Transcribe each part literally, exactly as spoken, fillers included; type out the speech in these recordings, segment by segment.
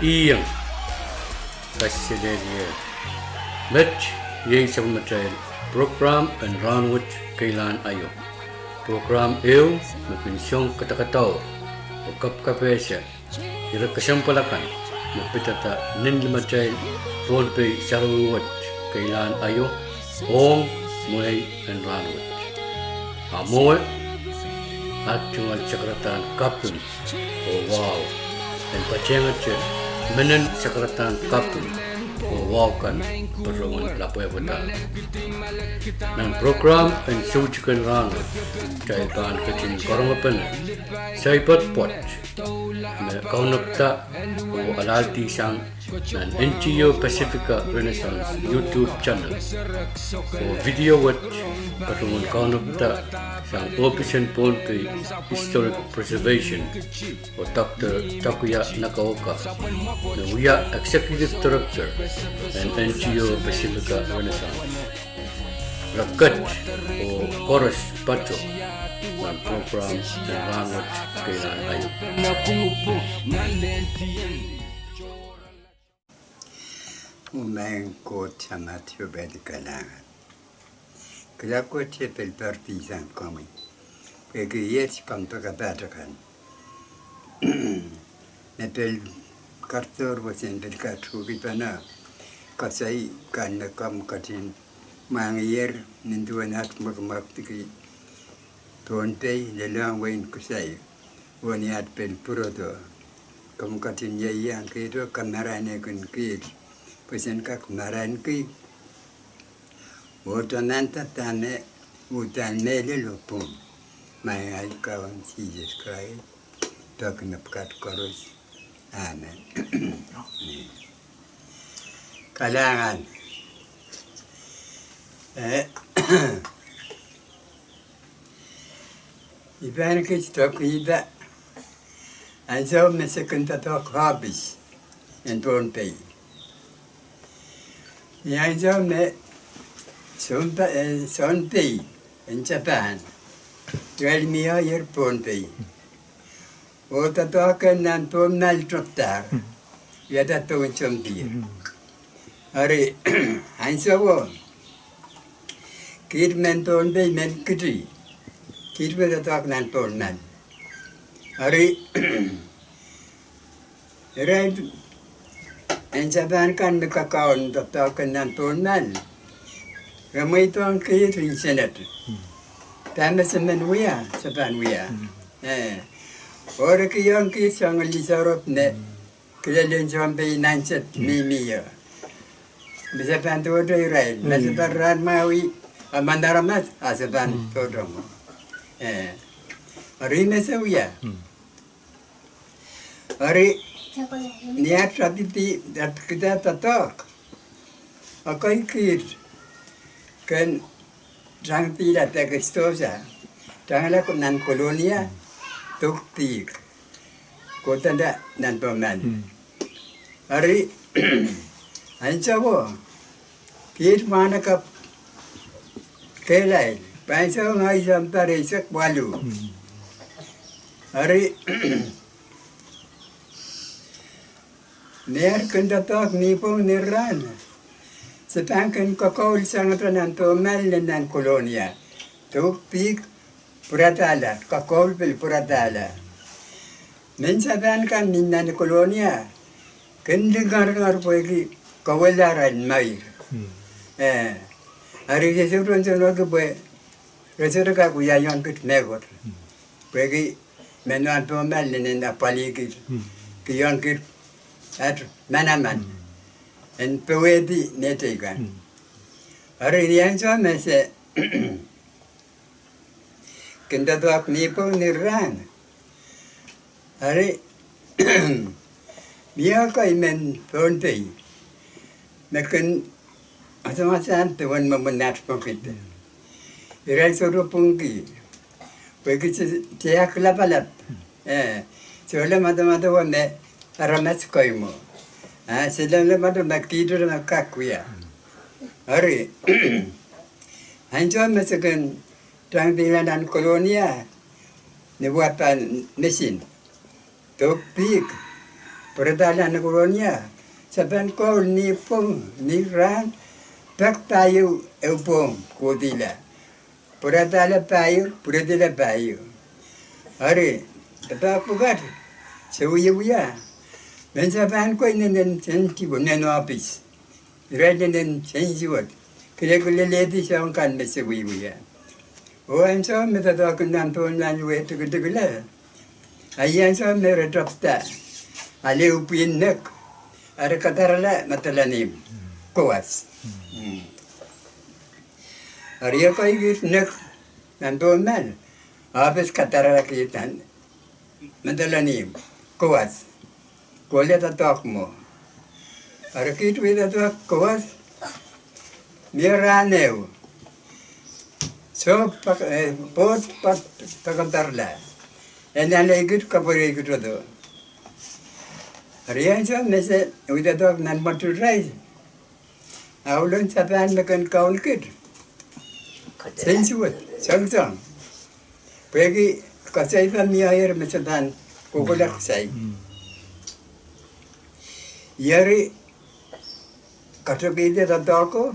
Iang, kaselehlie. Met iei sapwellimatail prokram en Rahnwet Keilahn Aio. Prokram ehu me kin song kadakadaur oh kapkapehse ire kesempwal akan me pidada nin limatail Pohnpei sarawi wet keilahn aio ong mwehi en rahnwet. A mwowe, at tungoal sakaradahn kaping oh wahu en patehngete menen sakaradahn kaping oh wahu kan patohwan lapwehpwada. Nan prokram en Soutiken Rahnwet, kitail pahn ketin karongepene saipad pwoat me kaunopda oh alahldi sang nan N G O Pacifica Renaissance YouTube channel, oh video wet patohwan kaunopda sang ohpis en Pohnpei Historic Preservation oh Doctor Takuya Nagaoka, me wia Executive Director en N G O Pacifica Renaissance. Re ket oh koaros patoh nan prokram en Rahnwet Keilahn Aio. Maing Koht Samat, sohpeiong kalahngan. Kilang Koht, se pil poaridi sang komwi pwehki iet kompoakepaht akan me pil kardohr wesen pil katuhkipene koasoi kan me komw ketin mwahngiher nin duwen at mwekimwekidki Pohnpei, lelohng wehin Kisai, oh ni at pil pwurodo. Komw ketin ieiang kiht oh kamaraineki kiht pwe sen kak marainki oh tamanda dahme uhdahn mehlel oh pwung. Maing ahi Kaun Sises Krais, peki mepwukat koaros. Amen. Kalahngan. Eh, I pahn kihdo kihda ansou me se kin doadoahk ohpis en Pohnpei. Ni ansou me sounpei, eh, sounpei en Japan irail mih ier Pohnpei oh doadoahk nan Pohnmel tokdahr, iada Tohn Sounpei. Eri, ansowo, kiht mehn Pohnpei, mehn Kiti, kiht me doadoahk nan Pohnmel. Eri, irail en Japan kan me kakaun doadoahk nan Pohnmel, re mweidohng kiht nin Senet. Dahme se men wia, se pahn wia. Eh, oh re kihong kiht soangen lih sohrop me kilelen sounpei nan sehd mihmi ie. Me se pahn tohto irail, me se pahn rahn mwahu, a mehn aramas a se pahn tohto mwo. Eh, eri me se wia. Eri, ni at rapidi, rapkihda doadoahk, ekei kiht kin tangdihla deke sidohsa, tangala nan Kolonia, dok dihk, kodanda nan Pohnmel. Eri, ansowo, kiht mwahnakapw kehlail, pwe ansowo ngehi sounpar eisek waluh. Eri, ni at kin doadoahk nipwong ni rahn, se pahn kin kokoul sangete nan Pohnmel nin nan Kolonia, dok dihk, pwuradahla, kokoul pil pwuradahla. Mehn Japan kan ni nan Kolonia kin lingeringer pwehki kawehla arail mour. Eh, eri se sohte nsenohki pwe re sohte kak wiahiong kiht mehkot pwehki mehn nan Pohnmel nin apwalih kiht, kihong kiht at manaman en powehdi mehteikan. Eri ni ansou me se kin doadoahk nipwong ni rahn, eri, mie ekei mehn Pohnpei me kin asamasang duwen mwomwen at pwokid. Irail sohte pwungki pwehki tiahk lapalap. Eh, sohla madamadau me aramas koimo, ah, sohla madamadau me kiht me kak wia. Eri, ansou me se kin tangdihla nan Kolonia ni wahdan misin, dok dihk, Pwuradahla nan Kolonia, sapan koul ni pwong, ni rahn, pek pahieu ehu pwong kohdihla. Pwuradahla pahieu, pwuradahla pahieu. Eri, e pahn pwukat, se wiewia. Mehn sapan ko inenen senti ko, nen ohpis. Irail inenen senti wet. Kilel kilelehdi soahng kan me se wiewia. Oh ansou me doadoahk nan tohn nan wet tikitikla. A ih ansou me re tepda. Ale pwihn nek. Eri kadarala Madolenihmw. Kowas. Mm. Eri ekei kiht nek nan tohn nan. Ohpis kadarala kiht nan Madolenihmw. Kowas. Kohla doadoahk mwo. Eri kiht wie doadoahk kowas. Mie rahn ehu. Soh pak, eh, pwoud pak pakadarala. En ale kiht kapwurei kitodo. Eri ansou me se wie doadoahk nan mwoturai. A ulen sapan me kin kaun kiht. Senti wet, soangsoang. Pwehki kasaipa mie ier me se pahn kohkohla kisai. Mm. Ieri kato kiht doadoahk ko,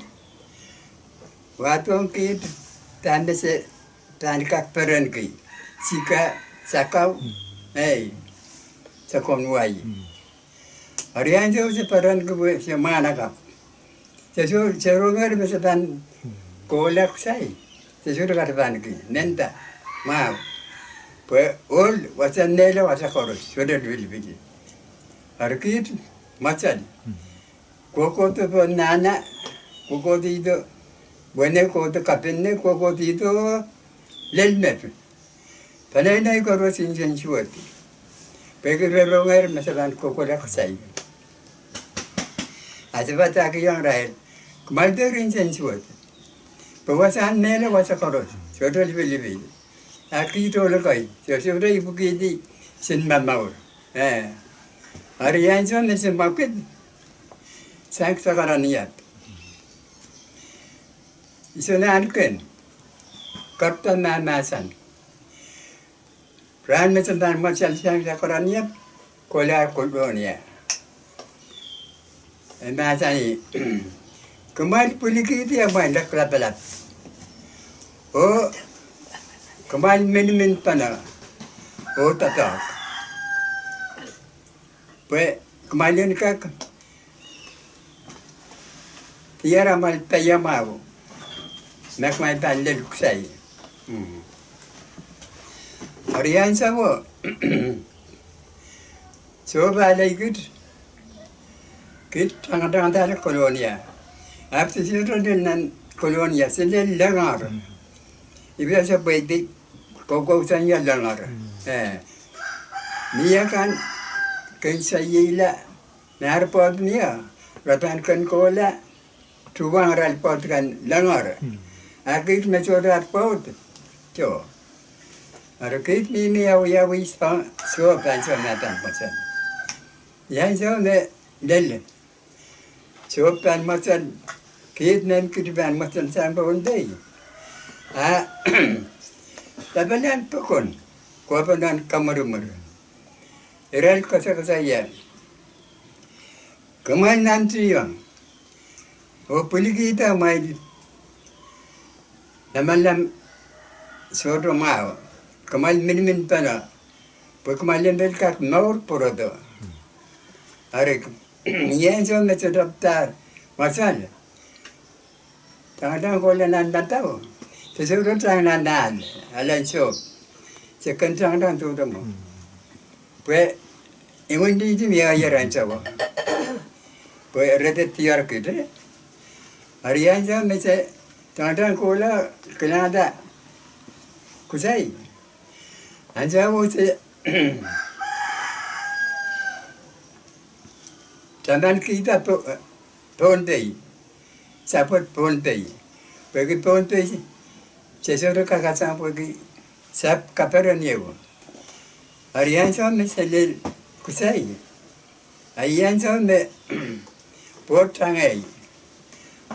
wahdohng kiht dahme se pahn kak perenki. Sika, sakau, mm, ei, sakon wai. Mm. Eri ansou se perenki pwe se mwahnakapw. Se soh, se rong eri me se pahn kohkohla kisai. Se sohte kak perenki, nenda, mwahu. Pwe ohl, wasa mehla, wasa koaros, sohte lipilipil. Eri kiht, mwasal. Kohkohdo pohn nahna, kohkohdo, wene kohdo kapinne, kohkohdo lel met. Peneinei koaros insensuwed. Pwehki re rong eri me se pahn kohkohla kisai. A se padahkihong irail, kumwail dehr insensuwed. Pwe wasahn mehla wasa koaros, sohte lipilipil. A kiht ohl ekei, se sohte ipwikihdi sin momour. Eh. Eri ansou me se mwekid, sang sakaran iap. Iso nan kin, kapta mahmahsen. Rahn me se pahn mwasal sang sakaran iap, kohla Kolonia. E mahsanih, kumwail pwilikihdi amwail lek lapalap. Oh, kumwail miniminpene, oh doadoahk. Pwe kumwail en kak diar amwail paiamwahu, me kumwail pahn lel kisai. Mm. Eri ansouo, soh pahn ale kiht, kiht tangatangada Kolonia. Ahpw se sohte lel nan Kolonia, se lel Lengar. Ipwidi se pweidi koukousoan ie Lengar. Eh. Mie kan kin saihla, me ar pwoud mie, re pahn kin kohla, tuhwong arail pwoud kan Lengar. A kiht me sohte ar pwoud, soh. Eri kiht mihmi awiawi soh, soh pahn soh me pahn mwasal. Ian soh me lel. Soh pahn mwasal, kiht mehn kiht pahn mwasal sang Pohnpei. A, lapalahn pokon, kohpene nan kamwurumwur. Irail kasakasa ie. Kumwail nantihong, oh pwilikihda amwail lamalam sohte mwahu. Kumwail miniminpene, pwe kumwail en pil kak mour pwurodo. Eri, ian soh me se tapdahr mwasal. Tangatang kohla nan madau. Se sohte tang nan ahl, ahlen soh. Se kin tangatang sohte mwo. Pwe imwintihti mie ier ansouo. Pwe re de diar kiht. Eri ansou me se tangatang kohla, kilangada kisai. Ansouo se taman kihda Po-, Pohnpei. Sapwet Pohnpei. Pwehki Pohnpei, se sohte kakasang pwehki sahpw kaperen ieu. Eri ansou me se lel kisai. A ian soh me pwoud tangei.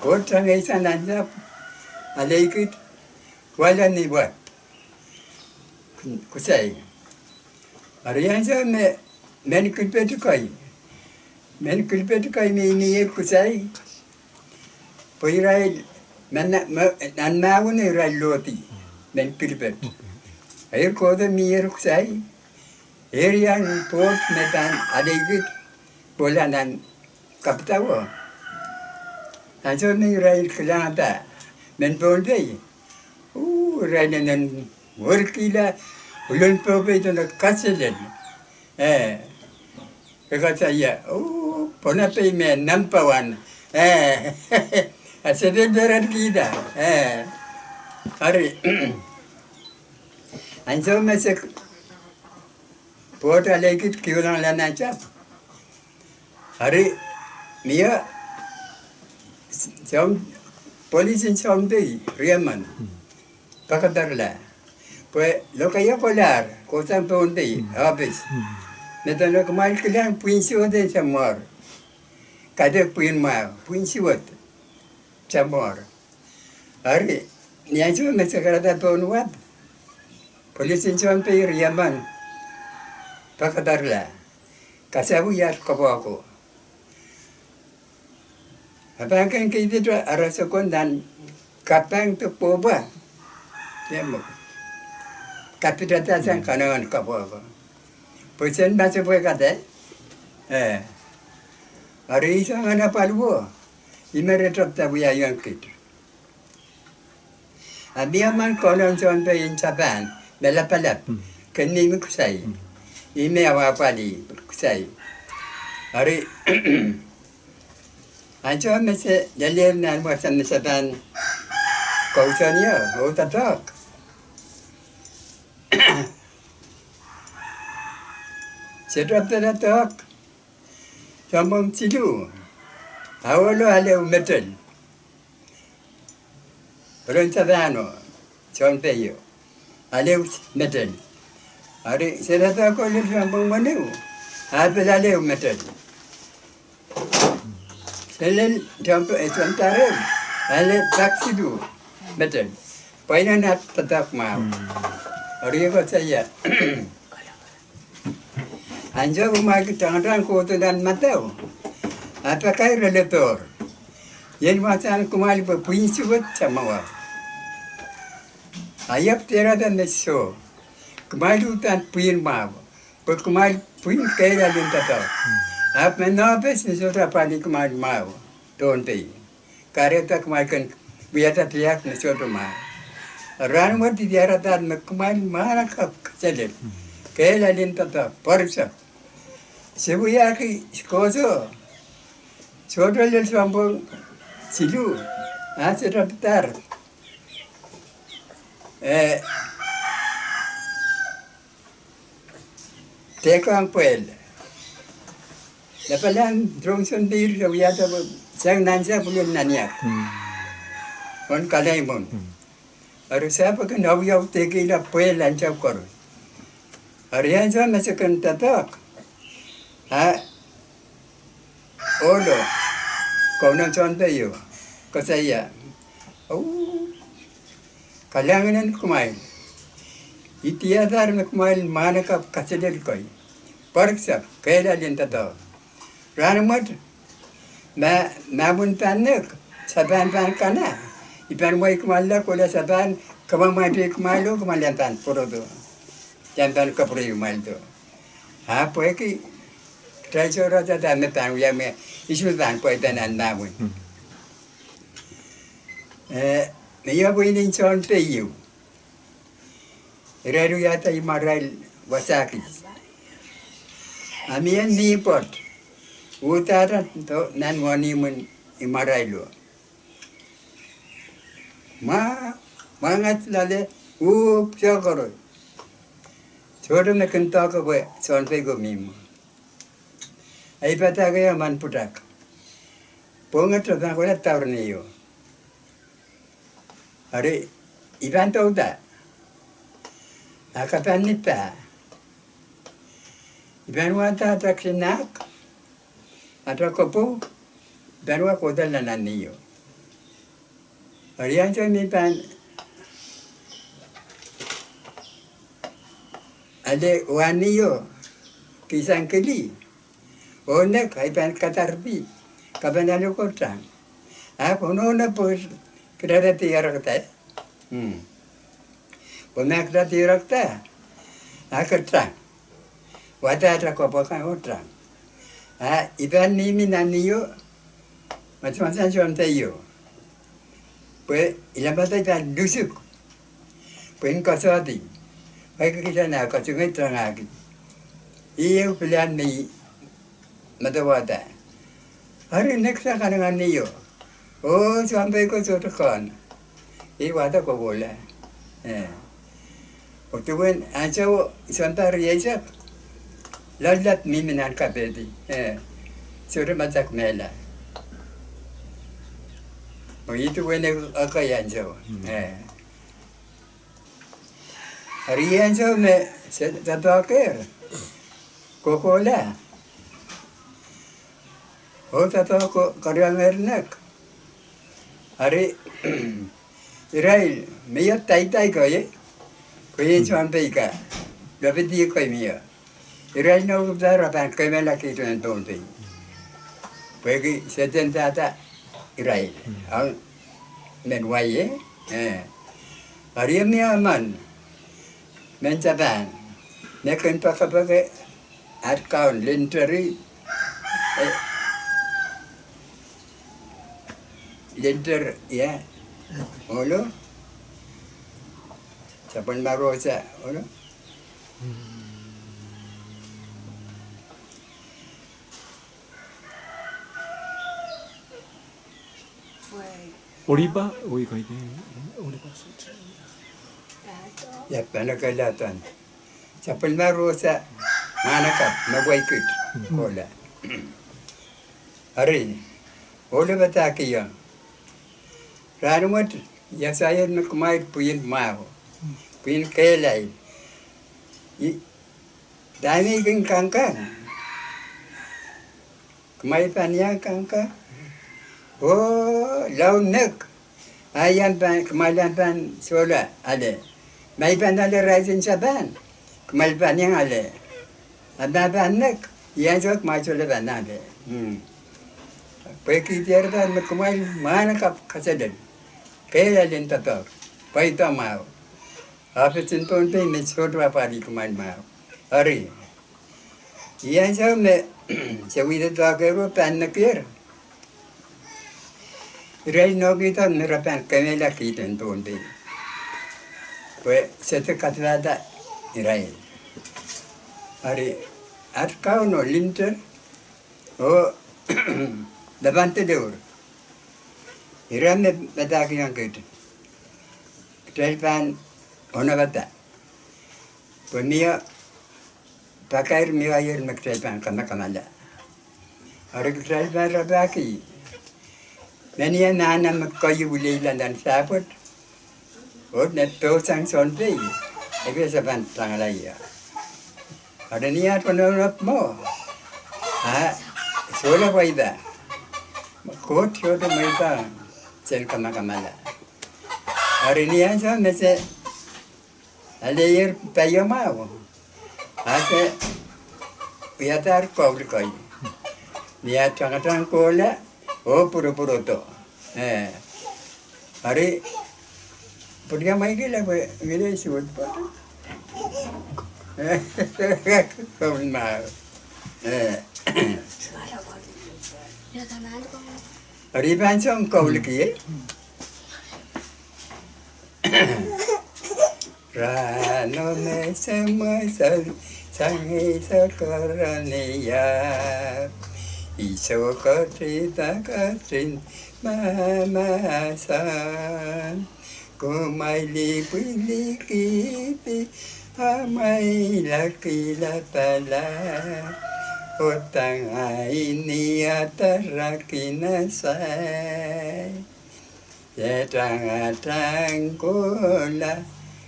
Pwoud tangei sang nan sahpw, ale kiht, wala ni wahp. Kisai. Eri ansou me mehn kiht pet kei. Mehn Kilipet kei me mie kusai, pwe irail, nan, nan mahwin irail lohdi, mehn Kilipet. Irail kohdo mie kusai, area board me pahn aleikihdi pwoula nan kapitawo. Ansou me irail kilangada mehn Pohnpei, oh, irail inenen werkihla, ulen Pohnpei dohne kaselel. Eh, e koasoia, oh, Pohnpei me number one. Eh, a se pil perenkihda. Eh, eri, ansou me se board aleikihdi kiulangala nan sahpw, eri mie soun, polisin Pohnpei riemen pakadarala, pwe lokaia kolahr kohsang Pohnpei ohpis, me dohne kumwail kilang pwihn suwed en samwor, kaidehk pwihn mwahu, pwihn suwed samwor. Eri, ni ansou me se karada pohn wahp, polisin Pohnpei riemen pakadarala, kasawih aht koapwoako. A pahn kin kihdi ara sokon nan kaping de pwopwa, iei me kapitadahsang kanoahnehn koapwoako, pwe sen masepwehkada. Eh, eri ihs anahne apwal wo, ih me re tapihada wiahiong kiht. A mie mehn kaunen Pohnpei en Sapahn me lapalap, kin mihmi kusai, ih me awa apwalih kusai. Eri ansou me se lelehr nan wasa me Sapahn kousoan ie oh doadoahk, se tapihada doadoahk sounpwong siluh, a ohlo ale metel. Ohl en Sapahno, Pohnpeio, ale metel. Eri se doadoahk lel sounpwong weneu, a pil ale metel. Se lel sounpwong, eh, sounpwong tareu, ale pak siluh metel. Pwain nan doadoahk mwahu. Eri e koasoia, ansou kumwail kin tangatang kohdo nan madau, a pakair leledohr, ien wasahn kumwail pwe pwihn suwed samwor. A iap diarada me soh, kumwail uhdahn pwihn mwahu, pwe kumwail pwihn kehlail en doadoahk. Ahpw mehn ohpis me sohte apwalih kumwail mwahu, Pohnpei, kahrehda kumwail kin wiahda tiahk me sohte mwahu. Rahnwet I diaradahr me kumwail mwahnakapw kaselel, kehlail en doadoahk, pwarisek. Se wiahki kohdo, sohte lel sounpwong siluh, a se tapihadahr, eh, tehkehng pwehl. Lapalahn rong sounpei se wiahda, sang nan sahpw lel nan iak, ong kalaimwun. Eri sahpw kin awiawi dehkihla pwehl ansou koaros. Eri ansou me se kin doadoahk, a ohlo, kaunen Pohnpeio, koasoia, oh, kalahngan en kumwail. I diaradahr me kumwail mwahnakapw kaselel kei, pwarisek, kehlail en doadoahk. Rahnwet, ma, mahwen pahn nek, Sapahn pahn kana, I pahn wia kumwail, kohla Sapahn, kamwomwaideik kumwail oh kumwail en pahn pwurodo, en pahn kapwurei kumwaildo. A pwehki kitail sohrada me pahn wia me, ihs me pahn pweida nan mahwen. Eh, me iei pwihn en Pohnpeio, irail wiahda imwarail wasa kis. A mie mih pwoat, uhdahn doh nan wenihmw en imwarailo. Mwahu, mwahngat loale, uhpw, soh koaros. Sohte me kin doahke pwe Pohnpei ko mihmi. A I padahkihong emen pwutak, pwongete pahn kohla daur ni io. Eri I pahn douda, a kapehn ni pah, I pahn wahda ata kisin ahk, ata kopwou, I pahn wia kohdo nan ni io. Eri ansou me I pahn ale wahn ni io, kihsang kili, Oh nek, I pahn kadarpih, kapanalo ko tang. Ahpw onopwoat, kitail diarekda. Hmm. Pwe ma kitail diarekda, a ke tang. Wadahda ko pwe kan oh tang. A I pahn mihmi nan ih, madamadau sounpei ih. Pwe I lamatai pahn lusuk. Pwe I en koasoandi. Pwe I kihda nan koasoandi tangahki. Ih ehu pilahn me I madawada. Ari nek sang kanengan ih. Oh, sounpei ko sohte kohn. I wahda kohkohla. Eh. Oh duwen ansou sounpei rieisek. Loallap mihmi nan kapehdi. Eh. Sohte masak mehla. Oh ih duwen ekei ansou. Hmm. Eh. Ari ansou me se doadoahk ehr, kohkohla. Oh doadoahk ko kariong ehr nek. Ari irail me iet daidai ko ie, ko ien sounpei ka, lopidi ko mie. Irail nohkihda re pahn kemehla kihdo en Pohnpei. Pwehki Sehdan dahda irail. Ahn men wai, eh? Eh. Ari mie emen, men Sapan, me kin pekipeki at kaun Linteri, eh, Linter, ia, olo. Sapwellime Rosa, olo. Olipa, oi, kaidehn Olipa. Ia, pahn kelehda. Sapwellime Rosa, mwahnakapw, me wai kit kohla. Ari, olo padahkihong. Rahnwet, ia sair me kumwail pwihn mwahu, pwihn kehlail. I, dahme I kin kangkang? Kumwail pahn iang kangkang? Oh, lao nek. A ia pahn, kumwail pahn sohla ale. Ma I pahn ale rice en Sapan, kumwail pahn iang ale. A ma pahn nek, ia ansou kumwail sohla pahn ale. Hmm. Pwehki diar pahn me kumwail mwahnakapw kaselel. Kehlail en doadoahk. Pweida mwahu. Ohpis en Pohnpei me sohte apwalih kumwail mwahu. Ari. Ia ansou me se wia doadoahk ehr oh pahn nekier. Irail nohkihda me re pahn kemehla kihdo en Pohnpei. Pwe sehte kadalahda irail. Ari, at kaun oh Linter, oh Lapante Leor. Ira me padahkihong kit. Kitail pahn onopada. Pwe mie pakair mie aier me kitail pahn kamakamala. Ari kitail pahn rapahki. Menia nahna me keieu wiliala nan sahpwet. Oh ne dohsang sounpei. Epwe se pahn tangala ia. Ari ni at ononop mwo. A, sohla pweida. Koht sohte mweidohng sen kamakamala. Ari ni ansou me se aleier paio mwahu. A se wiadahr koul kei. Ni at tangatang kohla, oh pwuropwurodo. Eh. Ari, pwuria mwaikihla pwe ngile suwed pwe. Koul mwahu. Eh. Ari pahn song koul kie. Rahno me se mwesel sang ei soh karanih, I soh ketido ketin mahmahsen. Kumwail lipwiliki pwe amwail akilapala, oh tang ahi ni adaraki nan sair. Ia tangatang kohla,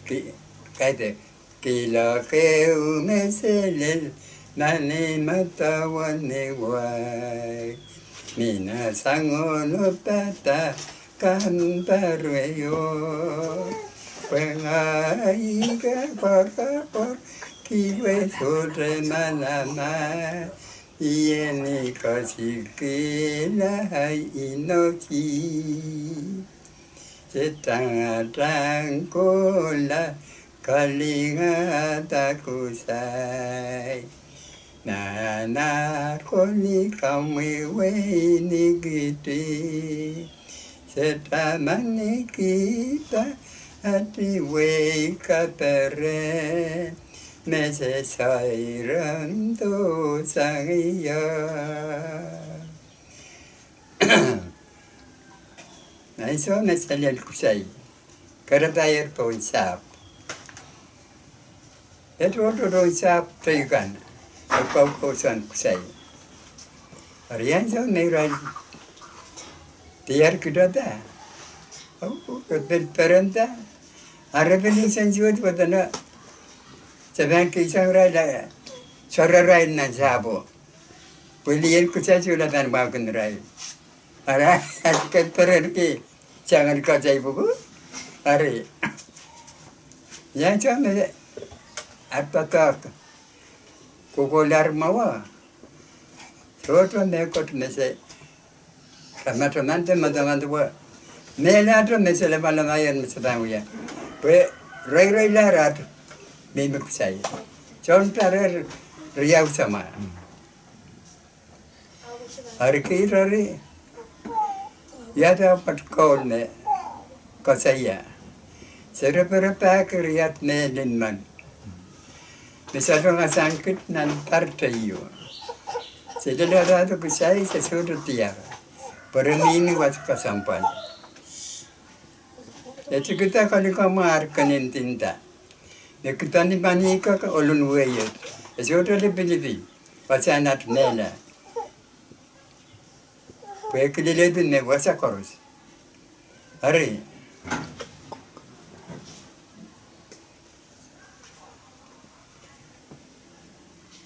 ki, kaidehn, kiloak ehu me selel nan ei madawan ni wai. Mie sang onopadahr kan pahr wei oh. Pwe ngehi ke pwarapwarki pwe sohte manaman. Iei ni kosikila ai inoki. Sehdan tang kohla kalingada kusai. Nana koni kamwewei nikiti. Sehdan manikihda ati wei kaperen. Me se soirondo sang ie. Ansou me se lel kusai, kerepahier pohn sahpw. E tohto pohn sahpw teikan, e koukousang kusai. Ari ansou me irail diar kihda, oh, e pil perenda, ari pil insensuwed wadana, se pahn kihsang irail, sohrarail nan sahpwo. Pwe lien kusai solahr pahn mwahkin irail. Ara, aske pererki, sangen koasoi pwuku. Ari. Ia ansou me, ar padahk. Kohkohla mwawa. Tohto mehkot me se. Tamataman de madamadau. Mehlahte me se lamalamaier me se pahn wia. Pwe reireilahr aht mihmi kusai. Sounpahr riau samwa. Ari kihda ri, iada pwukat koul me koasoia. Se reperepahi riat me linman. Me se rong asang kit nan pahr teio. Se lelehda kusai se sohte diar. Pwe re mihmi wasa kesempwal. E tikida kalikamw ar kenen tinda. Me kidani mani kak olun wehie. E sohte lipilipil. Wasaht mehla. Pwe kilelehdi me wasa koaros. Ari.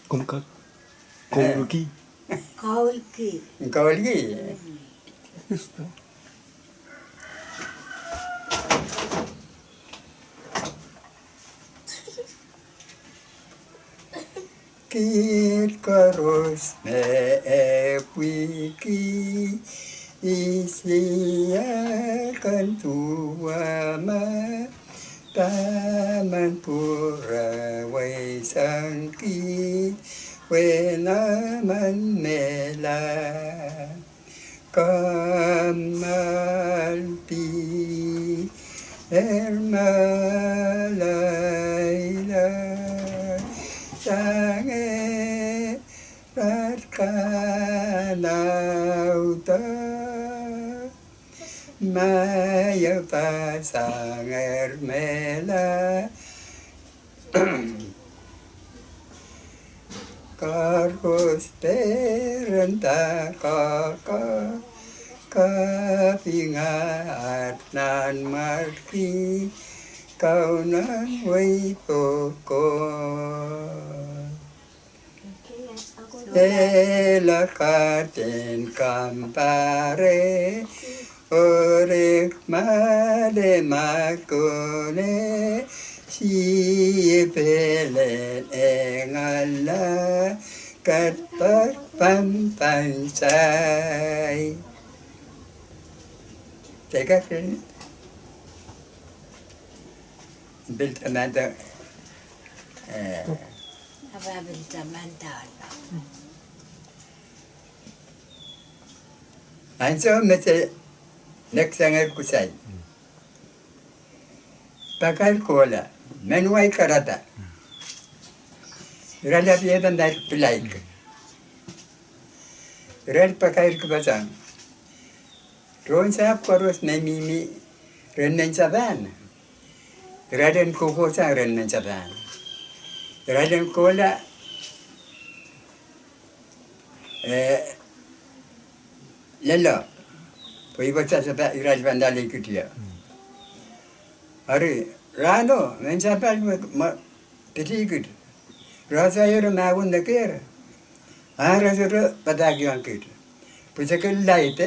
Komw kak. Eh. Koulki. Koulki. Koulki. Kiht koaros me e pwihki, ih sehse kan tuhwong ma, taman pwurawei sang kiht, wehn emen mehla. Kammaldi er malaila, sang er aht kan auda, ma ia pahn sang er mehla. Koaros perenda kaka, kapinga aht nan mwarki, Kauno wehi pokon. Ela katen kampare, orek male makone, sie pelen engala, kat pak pampan sai. Teka kren. Pil tamanda, eh. Apa pil tamanda. Ansou me se nek sang er kusai. Pakair kohla, men wai karada. Irail apiada dair pilaik. Irail pakair kipasang. Rohng sahpw koaros me mihmi, ren men Sapahn. Irail en kohkohsang ren men Sapahn. Irail en kohla, eh, lella. Pwe ih wasa Sapahn, irail pahn laleikihdi ie. Ari, rahno, men Sapahn me, me pitih kit. Re sair mahwen nekehr. Ah, re sohte padahkihong kit. Pwe se kin laid,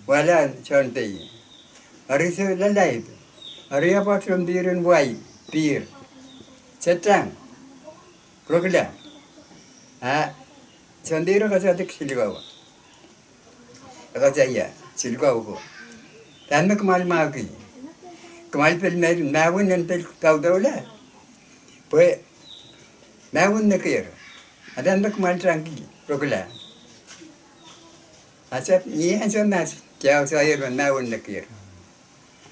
wahla soun pei. Ari se lalaid. Ari apwat soun pihr en wai, pihr. Se tang. Rukila. Ah, Sounpei re koasoiahki silkau. Re koasoia silkau ko. Dahme kumwail mwahki? Kumwail pil mer mahwen en pil daudoula? Pwe mahwen nekier. A dahme kumwail tangki rokila? A se ni ansou ma tiausair me mahwen nekier.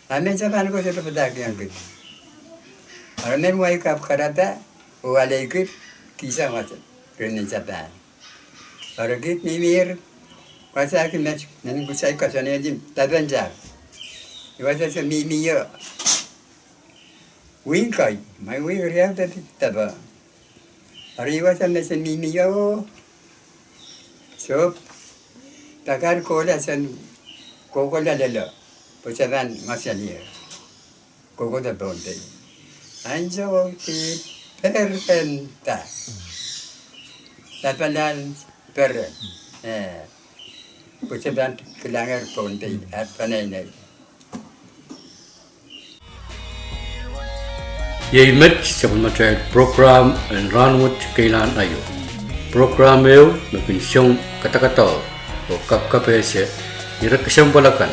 A mehn Sapan ko sohte padahkihong kit. Ara mehn wai kapw karada oh ale kit kihsang wasa ren mehn Sapan. Ara kit mihmi er wasa ki met nen kusai koasoanehdi dapen sar. I wasa se mihmi o. Wihk kai, ma wihk riau de pid dapa. Ara i wasa me se mihmi o. Soh, pakar kohla sen kohkohla lelo, pwe se pahn masalier. Kohkohda Pohnpei. Ansou ki perpenda. Lapalahn peren. Eh, pwe se pahn kilanger Pohnpei, eh, peneinei. Iei met sapwellimatail prokram en Rahnwet Keilahn Aio. Prokram ehu me kin song kadakadau oh kapkapehse ire kesempwal akan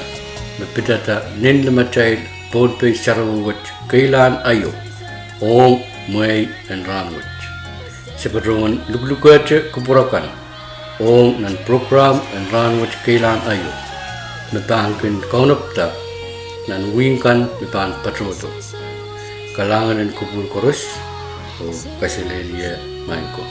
me pidada nin limatail Pohnpei sarawi wet Keilahn Aio ong mwehi en rahnwet. Se patohwan luklukehte kupwur akan ong nan prokram en Rahnwet Keilahn Aio me pahn kin kaunopada nan wihk kan me pahn patohdo. Kalahngan en kupwur koaros oh kaselehlie maing ko.